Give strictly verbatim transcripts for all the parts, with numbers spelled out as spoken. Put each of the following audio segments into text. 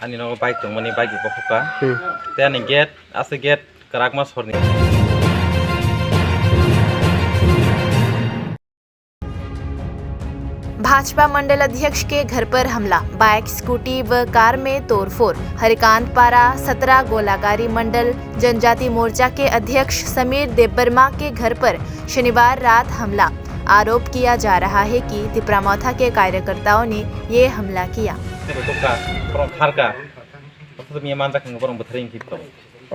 Ani nogo bike tongmani, bike bo bokhokha. Hmm. Tei ani gate, ase gate kwrakma sorni. Bhajpa मंडल अध्यक्ष के घर पर हमला, बाइक, स्कूटी व कार में तोड़फोड़। हरिकांत पारा, सतरा गोलागारी मंडल जनजाति मोर्चा के अध्यक्ष समीर देबबर्मा के घर पर शनिवार रात हमला। आरोप किया जा रहा है कि तिपरामोथा के कार्यकर्ताओं ने ये हमला किया। Tei bo tokha, borok kharka. Bothor miya manjak hinwi borok bwtharwi wngkhe tongo.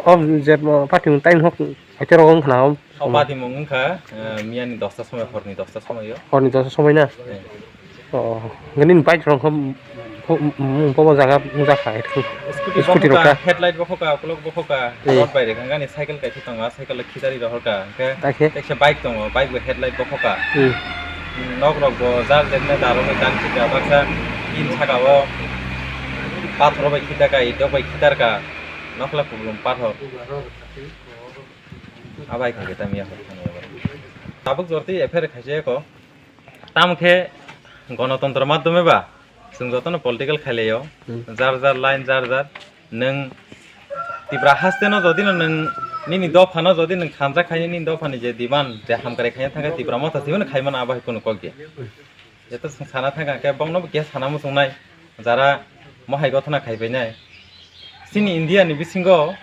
O je, o, party mung time hok, haikhe rogo wngkha na, o. O party mung wngkha, eh, miyani dosta somoi, horni dosta somoi o. Horni dosta somoi na? Eh. O, nini bike rok kho, pho-, mung pobo jaga wngjakha, scooty scooty rok bokhokha, kha? Headlight bokhokha, ukulok bokhokha, eh, rod bai rwkha, ani cycle kaisa tongo, cycle khitarwi rohorkha, hwnkhe, taikhe? Teksa bike tongo, bike bo headlight bokhokha. Hmm. Nok rok bo jar jemne darogwi dan khika, baksa tin saka o pathor bai khitarka, itok bai khitarka, nokla kublum pathor. Abai kha khe tamya hor thani abar. Tabuk jorti F I R khaise ko. Tamo khe gonotontro madhyome ba chwng jotono political khailaio. Hmm. Jar jar line, jar jar nwng Tipra haste no jodi no nwng nini dopha no jodi nwng khamjak khaini nini dopha ni je demand je hamkrai khaina thangkhe Tipra motha thwiwi no khaimano abo hai kunu kok ya. Jeto chwng sana thangkha khe bongno bo keha sana muchungnai jara mohai gothona khaipainai. Chini India ni bisingo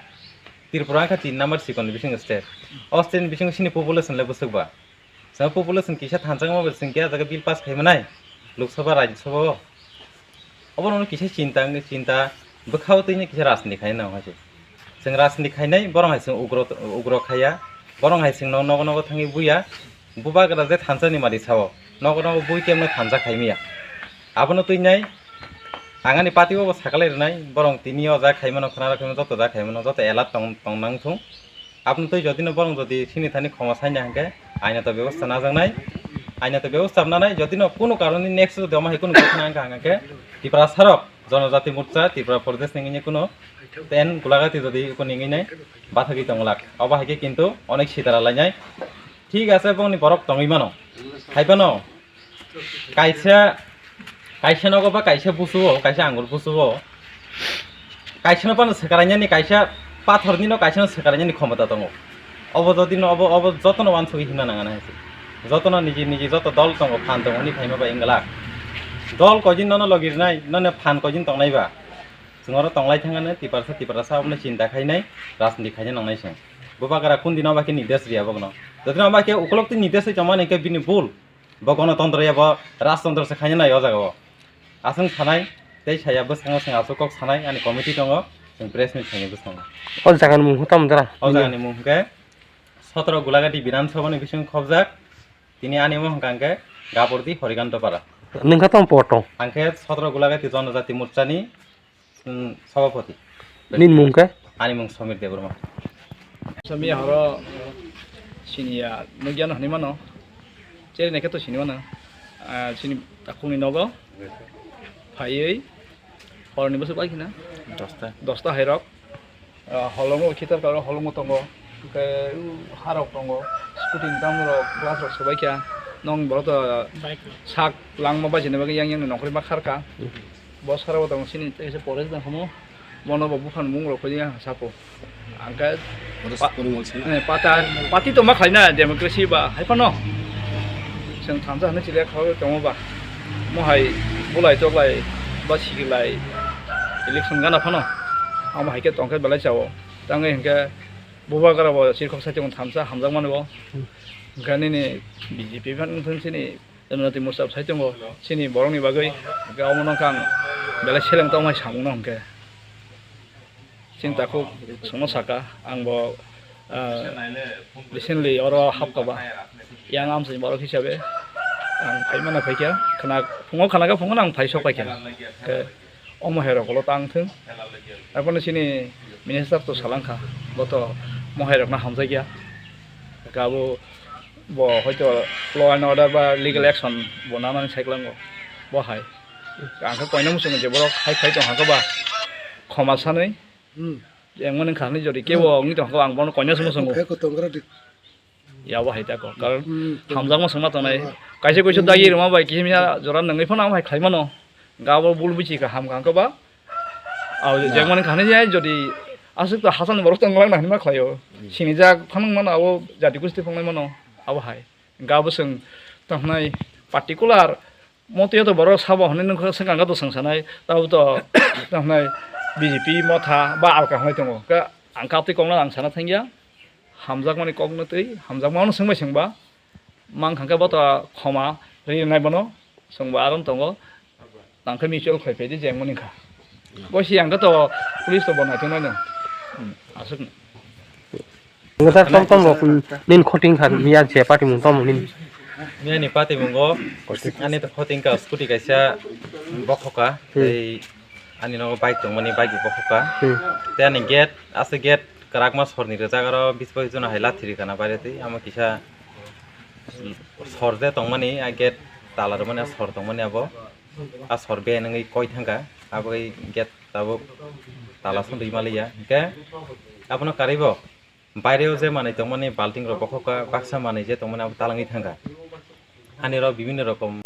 Tripura wngkha tin number sikon ni bisingo state. O state ni bisingo chini population le bwswk ba. Chwng population kisa thansa wngma bai chwng khe ah jaga bill pass khai manai Lok Sabha, Rajya Sabha o. Obono kisa chinta wngwi chinta bwkha o twi kisa rajniti khai nang hai se. Chwng rajniti khainai borok hai chwng ugro, ugro khaiya. Borok hai chwng nogo nogo thangwi buya. Bubagra je thansa ni mari sao. Nogo nogo bui kemno thansa khai miya. Abono twi nai ang ani party o bo sakalai rwnai. Borok tini o ja khai mano khna rw khai mano joto ja khai mano joto alert tong, tong nang thung. Aboni twi jodi no borok jodi sini thani khoma saina hwnkhe aina to bebosta najaknai, aina to bebosta nanai, jodi no kunu karoni next jodi omo hai kunu ghotona wngkha hwnkhe Tiprasa rok Jonojati Morcha Tripura Pradesh ni wngwi kunu ten Golagati jodi kunu wngwi nai bathagwi tongwlak, obo hai khe kintu onek sitara lainai. Thik ase, bongni borok tongwi mano, hai phano. Kaisa, kaisa nogo ba kaisa busuo, kaisa angur busuo. Kaisa no phano swkarainani, kaisa pathor ni no kaisa no swkarainani khomota tongo. Obo jodi no obo, obo joto no wansugwi himna nang nai se. Joto no niji niji joto dol tongo, phan tongo, hwnwi phaima bai wngwlak. Dol koi din nono logi rwnai, nono phan koi din tongnai ba. Chwng oro tonglai thangano, Tiprasa, Tiprasa obono chinta khainai, rajniti khaina nangnai se. Bubagra kun dino ba khe nides riya bokno. Jodi no ba khe ukolok twi nides ri tongmani khe bini bul. Bo gonotontro ya, bo rajtontro se khaina nai o jaga o. Aswng sanai tei saya bwskango chwng aswk kok sanai, ani committee tongo, chwng press meet khainai bwskango. O jagani mung tamo jora? O jagani mung hwnkhe sotro Gulagati Bidhan Sabha ni bising khobjak, tini ani mung hwnkha hwnkhe Gabordi Horikanto Para. Nwng kha tamo por tong? Ang khe sotro Gulagati Jonojati Morcha ni Hmm, Sabhapati. Nini mung khe? Ani mung Samir Debbarma. Samia horo siniya nukya no hinwi mano. Cheri naikhe to sini mano. Ah, sini takhukni nogo phaiwi horni bwswk bai khina. Dosta. Dosta hairok. Ah, holongo khitar karo holongo tongo. Hwnkhe, u, harok tongo, scooty ni tamrok, glass rok swbaikha, nong borok to sak langma baisini bagwi yang yang ni nongkhorwi ma kharkha. Bo sara bo tongo chini tei kaisa forest dong hamo, bono bo buphang mung rok khojya sapo. Angkhe pa-, eh, pata, party tongma khlaina democracy ba, hai phano chwng thansa hwnwi chiliya khaui tongo ba, mohai bulai toklai ba sikilai election gana phano, amo hai khe tongkhe belai chao, tangwi hinkhe. Bubagra bo chirkhok saichung thamsa hamjakmani bo. Hmm. Hwnkhe nini B J P phan wngthung chini Janajati Morcha bo saichungo chini borokni bagwi. Hwnkhe omo nokha ang belai seleng tongmai samungno hwnkhe. Chini takhuk songno saka ang bo, ah, recently oro hapkha ba. Yang amsini borok hisabe ang phaimano phaikha. Khwna phungo khwna khe phungo ang phai sok paikha. Hwnkhe Omo hai rok ulo tang thung. Arpano chini minister to salang kha, bo to mohai rok no hamjak ya. Kabo bo hoito law and order ba legal action bo nanani sai kwlango. Bo hai. Ang khe koina muchungo je borok hai phai tong hakhe ba khoma sanwi. Hmm. Yang mani kha ni jodi kebo wngwi tong hakhe ang bono koina muchungo. Khe ko tongra di. Yabo hai tako, karon hmm, hamjakma swngma tongnai. Kaisa kuisa dagi rwma bai kisa misa jora nangwi phano amo hai khlaimano. Gabo bul bichi ka ham kha ba. Abo jengmani khani jai jodi aswk to hachal ni borok tong lang na hinma khlaio. Sinijak thanang mano abo jati gusti phungnai mano abo hai. Hingke abo chwng tongkhnai particular motwi to borok sabo hwnwi nungkha swkang to chwng sanai tabo to tongkhnai B J P motha ba alka hwnwi tongo. Hingke ang katwi kokno ang sana thangya. Hamjakmani kokno twi hamjakmano swngbai swngba. Mang kha khe bo to khoma rinai bono, chwngbo aron tongo, tang khe mutual khoi phaidi jengmani kha. Bo si ang khe to police to bo naithok nai no. Hmm, aswk no. Ngodar tom tom rok nin khoting kha miya je party mung tom nin. Miyani patimungo ani to khoting ka scooty kaisa bokhoka, Hmm. tei ani nogo bike tongmani bike bo bokhoka. Hmm. Tei ani gate, ase gate kwrakma sorni rijak aro bis bai jona hai lathi rikana baire tei amo kisa sor je tongmani, a gate tala rwmani a sor tongmani abo. A sor be nungwi koi thangkha, abo bai gate tabuk tala sundui maliya. Hingke abono karwi bo baireo je manwi tongmani balting rok bokhokha, baksa manwi je tongmani abo talangwi thangkha. Ani rok bibinno rokom